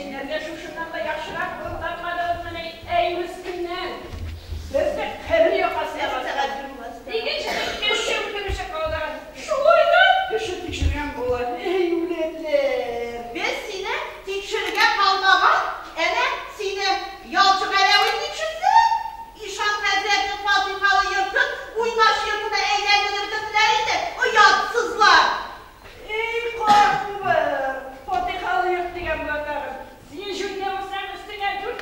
Синәргә шушыннан да яхшырак урын тапмадыгызмыни, әй, мескеннәр? Берсе кабер якасына басты. Икенчесе кеше үтерүче калдыгын. Шулай да кеше тикшергән була. Әй, үләтләр! Без сине тикшерергә калмаган, әнә, сине ялчы Галәви тикшерсен! Ишан хәзрәтнең фатихалы йортын уйнаш йортына әйләндереп бетерделәр инде, оятсызлар! Эй, карт убыр! Фатихалы йорт дигән була тагын. Син җүнле булсаң, өстеңә дүрт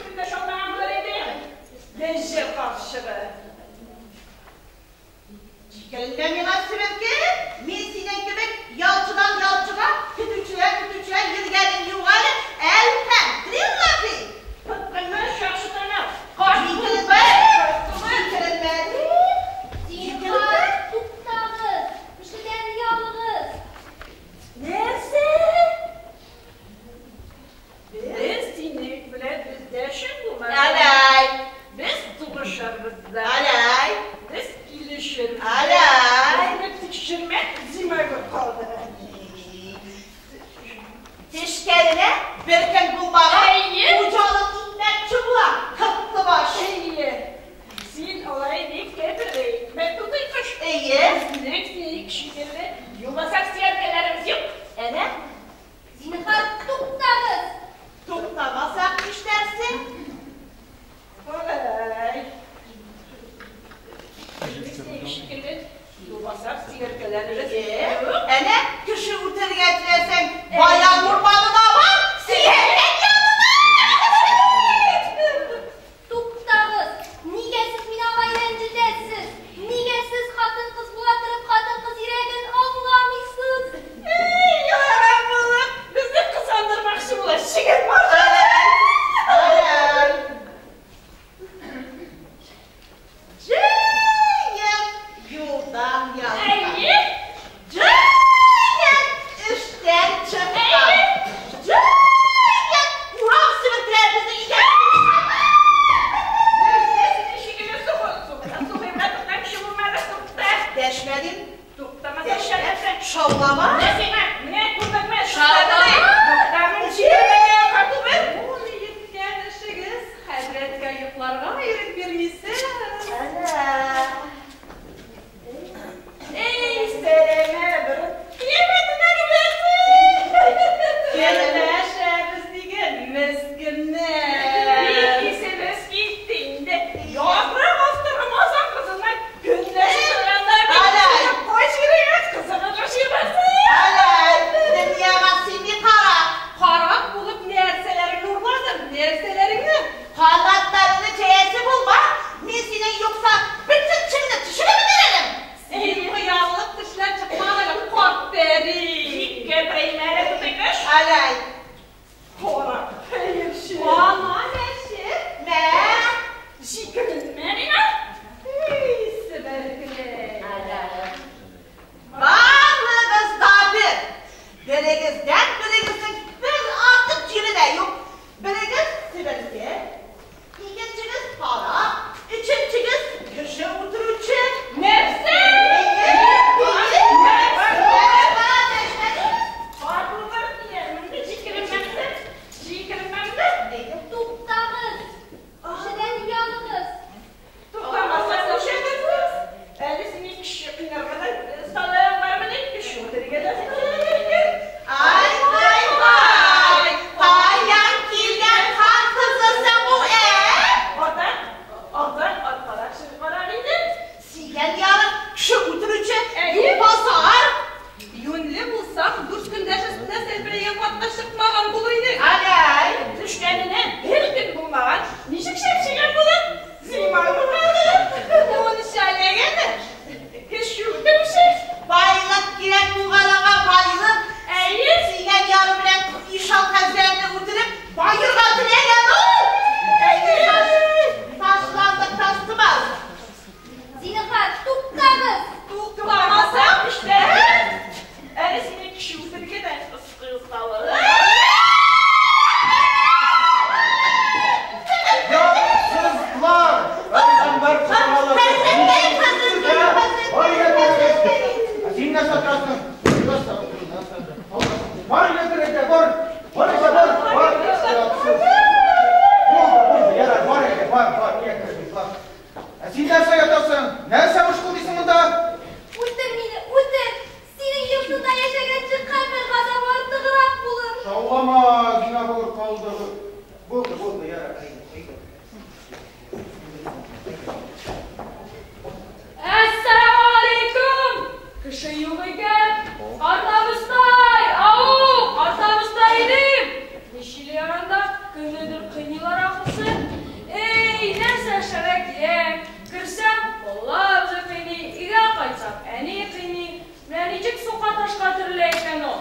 тукма ташка төрелә икән ул.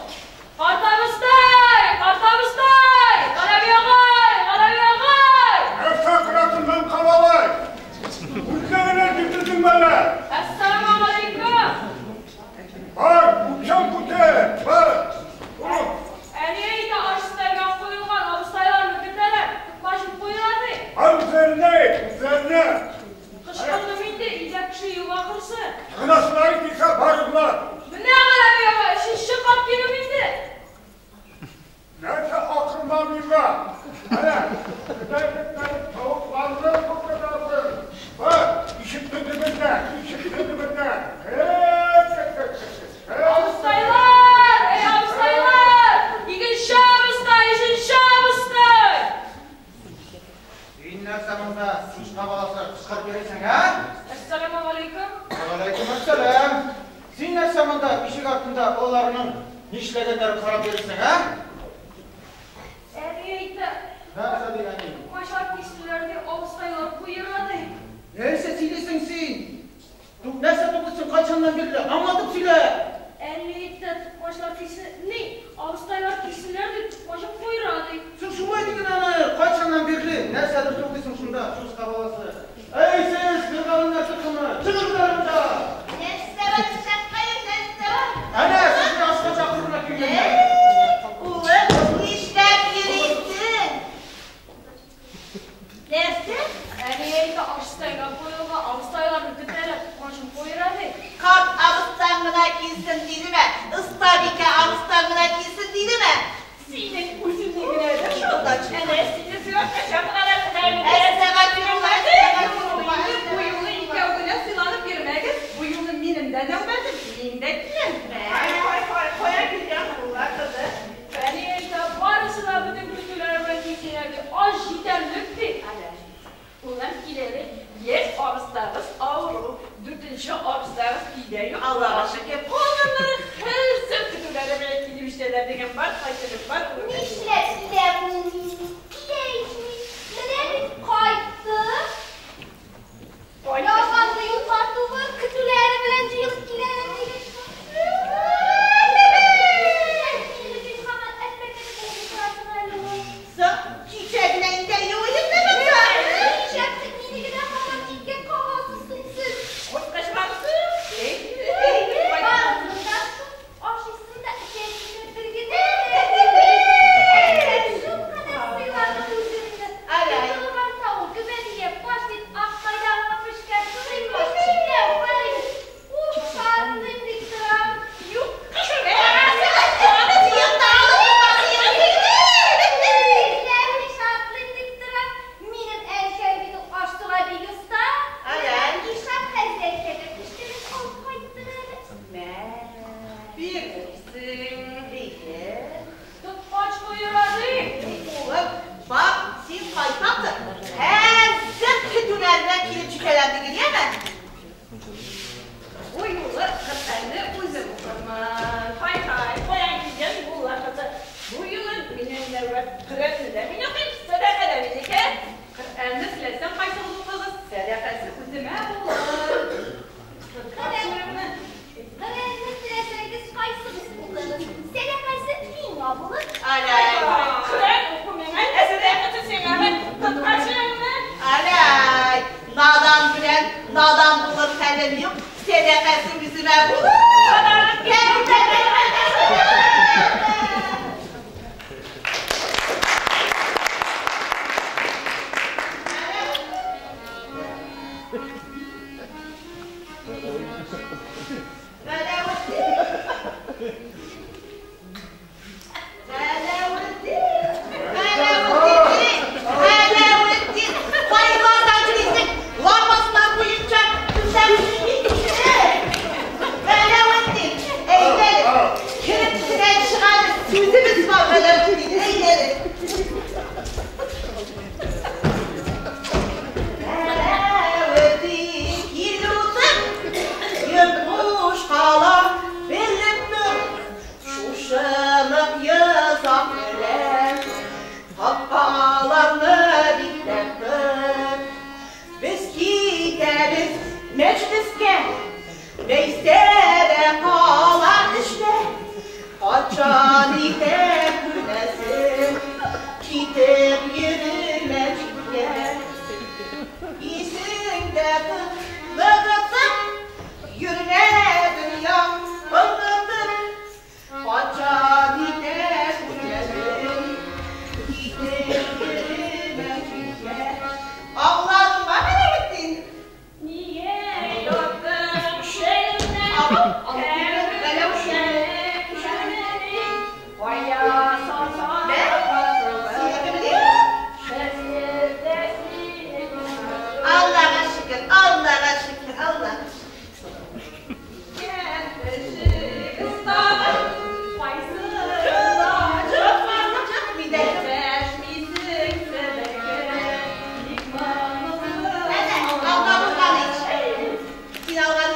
Карт абыстай! Карт абыстай! Галәви агай! Галәви агай! Нәрсә кыратыннан калалай? Үзләренә китердең әллә? Әссәламегаләйкем! Бар, үкчәң күтәр, бар. Улым. Әни әйтә, аш өстәлгә куелган абыстайларны көтәләр, тукмачын куела ди. Бар үзләренә әйт, үзләренә. Кычкырдым инде, өйдә кеше юк ахрысы. Тыгынасылары килсә, барырлар. Менә Галәви агай, өченче кат килүем инде. Нәрсә акырма миңа? Әнә, Кытай бетләре тавыкларны куркытасың. Бар, ишекне төбендә, ишекне төбендә. Кет, кет, кет, кет, кет. Абыстайлар! Эй, абыстайлар! Икенче абыстай, өченче абыстай! Син нәрсә монда, сучка баласы, кычкырып йөрисең, ә? Әссәламегаләйкем. Вәгаләйкем әссәлам. Син нәрсә монда ишек артында олыларның нишләгәннәрен карап йөрисең, ә? Әни әйтә. Нәрсә ди әни? Тукмачлар кистеләр ди, абыстайлар куера ди. Нәрсә сөйлисең син? Нәрсә туктыйсың, кайчаннан бирле? Аңлатып сөйлә. Әни әйтә, тукмачлар кисте, ни, абыстайлар кистеләр ди, тукмачын куера ди. Син шулай диген аны, кайчаннан бирле? Нәрсәдер туктыйсың шунда, чучка баласы. Әй сез, фиргавеннәр токымы, чыгыгыз монда! Нәрсә бар, Шәккаев, нәрсә бар? Әнә, сезне ашка чакырырга килгәннәр. Әй, улым, нишләп йөрисең? Нәрсә? Әни әйтә, аш өстәлгә куелган, абыстайларны көтәләр, тукмачын куера ди. Карт абыстан гына килсен дидеме? Остабикә абыстан гына килсен дидеме? Синең үзеңне генә дә шул. Әнә сине зиратка чакыралар. Әстәгъфирулла, әстәгъфирулла. Бу юлы икәү генә сыйланып йөрмәгез. Бу юлы минем дә нәүбәтем, мин дә киләм. Ай, ай, ай, кая килгән мулла кызы? Әни әйтә, барысы да бөтен көтүләре белән килсеннәр ди. Аш җитәрлек ди. Әнә, улым киләле, яшь абыстагыз авыру, дүртенче абыстагыз өйдә юк. Аллага шөкер. Калганнары хәзер көтүләре белән килеп җитәләр дигән бар, кайтып бар. Нишләп килә булмый? Килә ич мин. Менә бит кайттым. Ялганны юкка түгел, көтүләре белән җыелып киләләр дигәч. Мине бит һаман әтмәкән булып торасың әле ул. Соң, кичә генә интервью уендымы? Нишләпсең мине генә һаман читкә кагасыз соң сез? Кайтмасың. Барысын да шул ашыйсың да эчәсең дә бер генә. Шулкадәр сыйладым үземне. Алай. Йотылган тавык, гөбәдия, паштет, ак майдагы пешкән туймас, чикләү, варенье. Уф, шатлыйм дип торам. Юк, Билләһи шатлыйм дип торам. Минем әнкәй бит ул аш-суга бик оста. Алай. Ишан хәзрәткә дә күчтәнәч алып кайттым әле. Бирерсең. Тотмач куера ди. Улым, бак, син кайтасың. Хәзер көтүләренә килеп җитәләр диген, яме? Бу юлы Коръәнне үзем укырмын. Һай-һай, каян килгән мулла кызы? Бу юлы минем нәүбәт. Коръәнне дә мин укыйм, сәдака да минеке. Коръәнне теләсәң кайсыгыз укыгыз, сәдакасы үземә булыр. Коръәнне теләсәгез кайсыгыз укыгыз, сәдакасы миңа булыр. Алай. Коръән уку миңа, ә сәдакасы сиңа. Тоткачыңны. Алай. Надан белән надан булыр хәлем юк. Сәдакасы үземә булыр. Галәветдин! Галәветдин! Галәветдин! Кайлардан йөрисең? Лапаслар буенча төшәм. Галәветдин! Әйдәле! Кереп кенә чыгалы, сүзебез бар, Галәветдин, әйдәле! Галәветдин, килүсең, йортмыш кала, белеп тор. Шушылык йозак белән капкаларны бикләп тор. Без китәбез мәҗлескә, Бәйсә дә кала эштә. Патша нитә күрмәсен, китеп йөрмә читкә. Исеңдә тот, ныгытып, йөрмә дөньяң ыргытып. Патша нитә күрмәсен, китеп йөрмә читкә. Аңладыңмы, Галәветдин? Нигә яттың шәлемнән? Кая салсаң, Синеке беләм. Шәһәрдә сине Аллага шөкер, Аллага шөкер, Аллага шөкер. Чык, миндә. Әнә, алда булган ич. Син алган.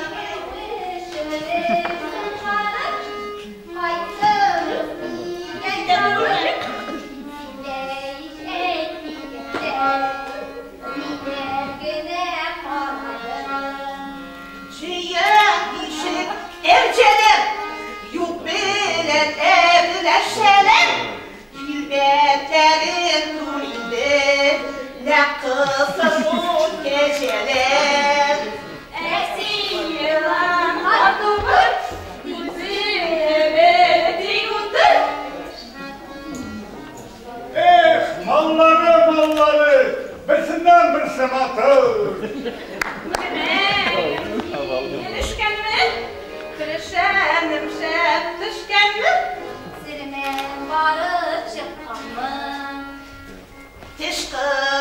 Чия ишек әрҗәләр, юк белән әрләшәләр. Килбәтләрен күр инде, нәкъ кысыр кәҗәләр. Ә син еланга түгел, үзеңне тик утыр. Эх, маллары, маллары, берсеннән берсе матур. Килешкәнме? Керешәнем шәп төшкәнме? Серемән барып чыкканмы? Теш кыр